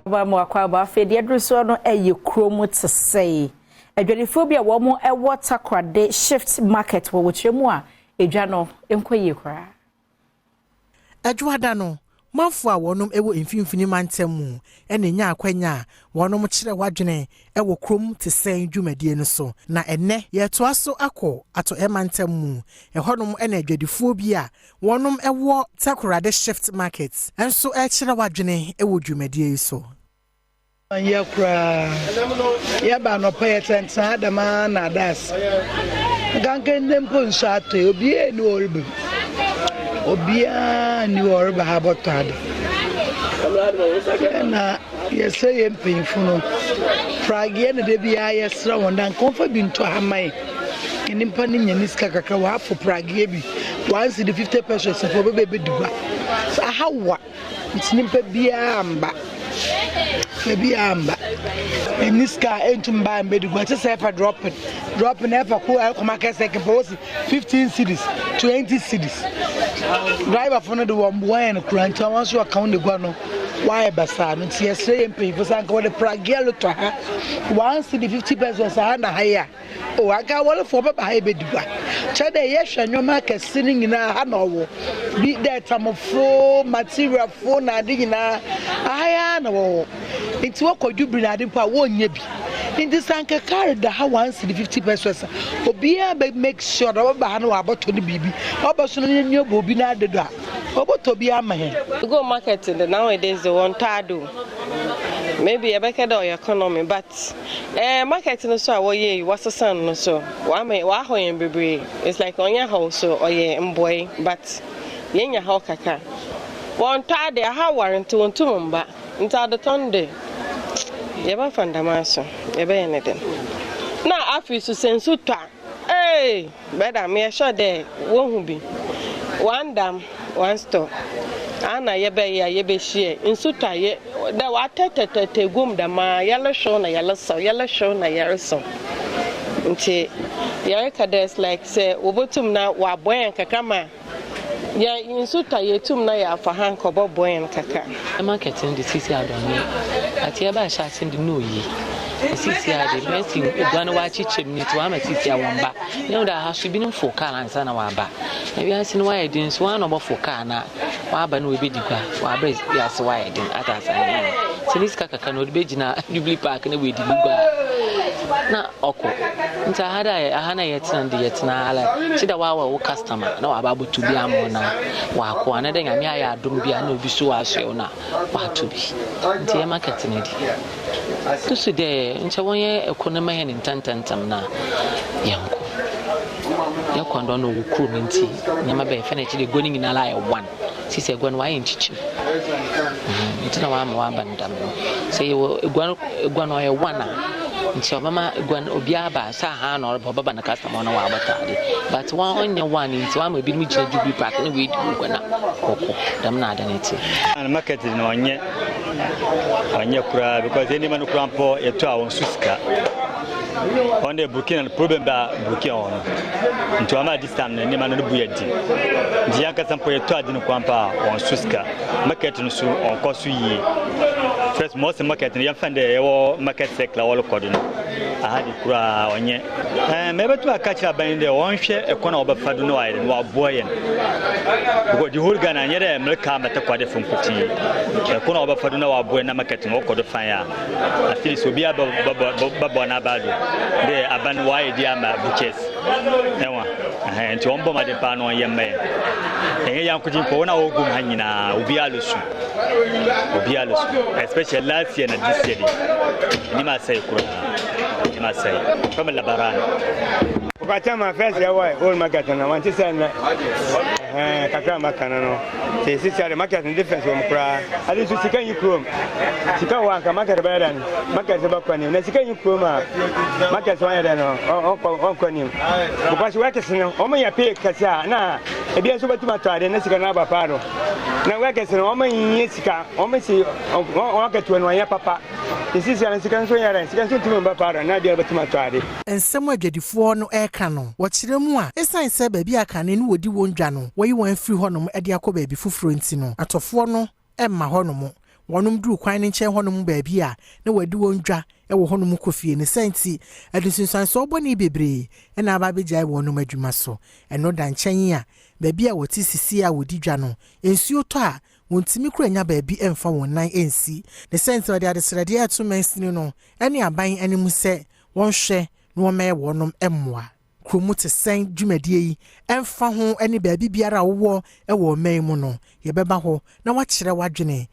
Aba mu akwaaba. Afei deɛ aduru soɔ no ɛyɛ kurom te sɛe adwadifoɔ bi a wɔn ɛwɔ Takoradi Shift Market wɔ wɔkyerɛ mu a edwa no nkɔ yie koraa. Adwoada no, manfo a wɔnom wɔ Mfimfini Mantam mu na enya akwanya a wɔnom kyerɛ wadwene wɔ kurom te sɛn dwumadie no so. Na ɛnnɛ yɛtoa so akɔ Atɔeɛ Mantam mu. Ɛhɔnom na adwadifoɔ bi a wɔnom wɔ Takoradi Shift Market nso rekyerɛ wadwene wɔ dwumadie yi so. Yɛ koraa yɛba anɔpa yɛtenatena ha dɛm ara na ada ase. Nkanka ndɛ mpo nsu atɔ yi, obiara nni hɔ ɔreba mu. Obiara nni hɔ ɔreba ha abɔtɔ ade. Ɛna yɛsrɛ yɛn mpanyinfo no, prageɛ na da biara yɛsrɛ wɔn dɛ anka wɔmfa bi nto ha mma yɛn. Nnipa no nya ne sika kakra, wɔafo prageɛ bi, 1 cedi 50 pesewas mpo wɔbɛba abɛdi gua. Aha wa. Nti nipa biara mba, obiara mba. Ɛni sika a ɛntum ba mbɛdi gua, kyɛ sɛ ɛpɛ dropping. Dropping ɛpɛ ko ɛkɔ market circle pɛ wɔsi 15 cedis, 20 cedis. Driver fo no de wɔn boa yɛn kura nti wɔn nso wɔka wɔn de gua no wɔayɛ basaa no. Nti yɛsrɛ yɛn mpanyinfo sɛ anka wɔde pragea lotɔ ha 1 cedi 50 pesewas ha na ha yi a. O, anka awarfo wɔbɛba ha ebedi gua. Kyerɛ dɛ yɛhwɛ ndzɛmba akɛse no nyina ha na ɔwɔ. Bi dɛ tamfo, materialfo na ade nyina, aha yi ara na wɔwɔ. Ntsi wɔkɔ Dwubri na ade mpo a wonnya bi. Ntsi sɛ anka kaar da ha 1 cedi 50 pesewas a, obiara bɛ make sure dɛ ɔbɛba ha na ɔabɔtɔ no biribi. Ɔba so no n'enyi bɔ obi n'ade do a, ɔbɔtɔ bi ama hɛn. You go market de nowadays de wɔntɔ ade o. Maybe yɛbɛka dɛ ɔyɛ economy, but market no so a wɔyɛ yi, wɔasesa no so wɔama wɔahɔ yɛn bebree. It's like ɔnyɛ haw so, ɔyɛ mboe, but yɛnya haw kakra. Wɔntɔ ade aha war nti wɔntum mba, nti adetɔn de yɛbɛfa ndɛm aso yɛbɛyɛ ne den. Na afei so sɛ nsu tɔ a, ee, bɛda meyɛ sure dɛ wohu bi. One dam, one store ana yɛbɛyɛ a yɛbɛhyia nsu tɔ a yɛ dɛ watɛtɛtɛtɛ gum dɛm a yɛrehwew na yɛresaw, yɛrehwew na yɛresaw. Nti yɛreka dɛ it's like sɛ wɔbɛtum na wɔaboa yɛn kakra ma yɛ nsu tɔ a yɛtum na yɛafa ha nka ɔbɛboa yɛn kakra. Market no de sisi adɔnyɛ ate ɛba ahyɛ ase de na oyi sisi ade mɛsi egua no wakyekyɛ mu nti wama sisi a wɔn ba na ɛmu da ha so binom fo kaa ansa na waba na wiase no wayɛ den so wɔn a na ɔbɛfo kaa na waba na wɔbɛdi gua wabere wiase wayɛ den ata asa ne sɛ ne sika kakra na ɔde bɛgyina Jubilee Park na wɔadi ne gua na ɔkɔ. Nti aha da aha na yɛtena de yɛtena ala kyi da wawa wo customer na waba abɔtɔ bi ama wo na wakɔ ana dɛ Nyame ayɛ adom bi a na obi so wasoɛ wo na wato bi. Nti yɛ market no di susu dɛ nkyɛ wɔnyɛ ɛkɔ no ma yɛ ne ntɛntɛntɛm na yɛnkɔ yɛkɔ ndɔ no wɔ kurom. Nti nneɛma bɛyɛ fɛ na akyi de gua no nyinaa ayɛ one. Sisi agua no wayɛ nkyikyim nti na wama waba no dam no sɛ yɛwɔ egua no, egua no ɔyɛ one a nti ɔbɛma egua no obiara ba sɛ aha na ɔreba, ɔbɛba ne customer na wabɔtɔ ade, but wɔn ɔnyɛ one nti wama ebinom gyina Jubilee Park na wɔadi egua na wɔkɔ dɛm na ade no te. And market no ɔnyɛ koraa because nneɛma no koraa mpo yɛtɔ a wɔn so sika ɔn dɛ Burkina no problem ba Burkina hɔ no nti wɔn this time no nneɛma no bu yɛ di nti yɛn ankasa mpo yɛtɔ ade no kwan pa a wɔn so sika. Market no so ɔnkɔ so yie. First mo ɔsɛ market no yɛmfa dɛ yɛwɔ market circle a wɔrekɔ do no aha de koraa ɔnyɛ mɛ yɛbɛtumi aka kyerɛ aban dɛ wɔnhwɛ ɛkwan a wɔbɛfa do na wɔayɛ no wɔaboa yɛn because the whole Ghana nyɛ dɛ mmereka mɛtɛ fo nkotii ɛkwan a wɔbɛfa do na wɔaboa yɛn na market no wɔkɔ do fan a at least obiara bɛbɔ n'aba do dɛ aban wɔayɛ di ama butchers ɛwa. Nti wɔn bɔ mmɔden paa na wɔnyɛ mma yɛn. Ɛnyɛ yɛn nkotsee mpo, wɔn a wɔwɔ gum ha nyinaa obiara lo su, obiara lo su, especially last year na this year de anim asɛe koraa, anim asɛe fam labaran. Wokɔkyɛ ma first yɛ wɔ old market no wɔn ti sɛ nnɛ ɛhɛn kakra maka no sɛ sisi ade market no difference wɔ mu koraa. Ade nso sika nyi kurom, sika wɔ anka market bɛyɛ dɛn, market bɛkɔ anim, na sika nyi kurom a market wɔn yɛ dɛn no ɔnkɔ ɔnkɔ anim because workers no wɔn yɛ pay kɛse a na ebi nso bɛtumi atɔ ade na sika no aba paa do, na workers no wɔn nyɛ sika, wɔn si wɔn akatua no wɔnyɛ papa. Sisi no sika nso yɛ dɛn, sika nso ntumi mba paa do na adeɛ bɛtumi atɔ ade. Nsɛm a adwadifoɔ no reka no, wɔkyerɛ mu a, ɛsiane sɛ baabi a kane no wɔdi wɔn dwa no, wɔyi wɔn afiri hɔnom de akɔ baabi foforɔ nti no, atɔfoɔ no mma hɔnom. Wɔnom duru kwan no nkyɛn hɔnom baabi a, na wɔadi wɔn dwa wɔ hɔnom kɔ fie. Ne saa nti, ɛde nsunsuansoɔ bɔne bebree na aba abɛgyae wɔnom adwuma so. Ɛno da nkyɛn a, baabi a wɔte sisi a wɔdi dwa no, nsuo tɔ a, wɔntumi kura nya baabi mfa wɔn nan nsi. Ne saa nti, wɔde adesrɛdeɛ ɛto mansini no ne aban anim sɛ wɔnhwɛ na wɔmmɛyɛ wɔnom mmoa. Kurom te sɛn dwumadie yi, ɛmfa ho ne baabi biara a wowɔ wɔ ɔman mu no, yɛbɛba hɔ na wakyerɛ w'adwene.